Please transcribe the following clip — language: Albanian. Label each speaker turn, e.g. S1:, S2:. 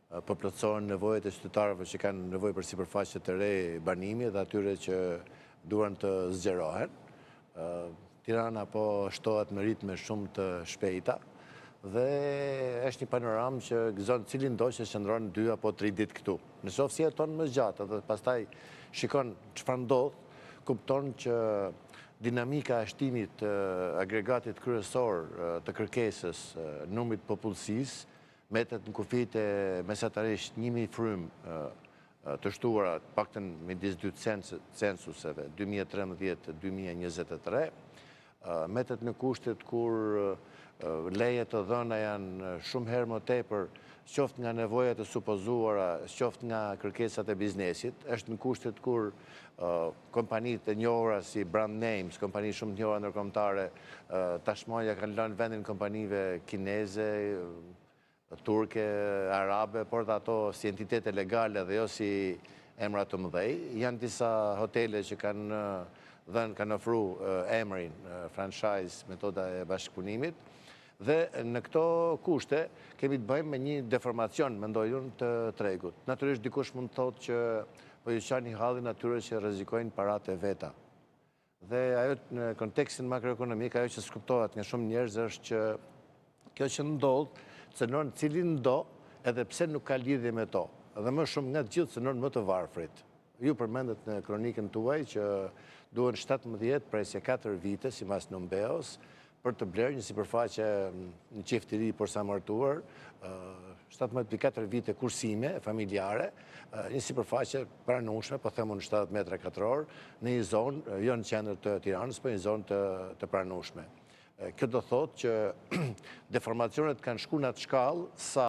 S1: Po plotësohen nevojat e qytetarëve që kanë nevojë për sipërfaqe të re banimi dhe atyre që duan të zgjerohen. Tirana po shtohet me ritme shumë të shpejta dhe është një panoramë që gëzon cilindo që qëndron 2 apo 3 ditë këtu. Në qoftë se jeton më gjatë dhe pastaj shikon çfarë ndodh, kupton që dinamika e shtimit të agregatit kryesor të kërkesës, numrit popullsisë, mbetet në kufijtë e mesatarisht 1000 frymë të shtuara, të paktën midis dy censuseve, 2013-2023, mbetet në kushtet kur leje të dhëna janë shumë herë më tepër, qoftë nga nevojat e supozuara, qoftë nga kërkesat e biznesit, është në kushtet kur kompanitë e njohura si brand names, kompani shumë të njohura ndërkombëtare, tashmë ja kanë lënë vendin kompanive kineze, turke, arabe, por dhe ato si entitete legale dhe jo si emra të mëdhej. Janë disa hotele që kanë dhënë, kanë ofru emrin, franchise, metoda e bashkëpunimit, dhe në këto kushte kemi të bëjmë me një deformacion, mendoj unë, të tregut. Natyrisht dikush mund të thotë që po ju qani hallin atyre që rrezikojnë paratë e veta. Dhe ajo në kontekstin makroekonomik, ajo që s'kuptohet nga shumë njerëz është që kjo që ndodh cënon cilindo edhe pse nuk ka lidhje me to. Dhe më shumë nga të gjithë cënon më të varfrit. Ju përmendet në kronikën tuaj që duhen 17 presje 4 vite, sipas Numbeos, për të blerë një sipërfaqe një çift i ri porsa martuar, 17.4 vite kursime familjare, një sipërfaqe pranueshme, po them unë 70 metra katror, në një zonë, jo në qendër të Tiranës, po një zonë të, të pranueshme. Kjo do thotë që deformacionet kanë shku në atë shkallë sa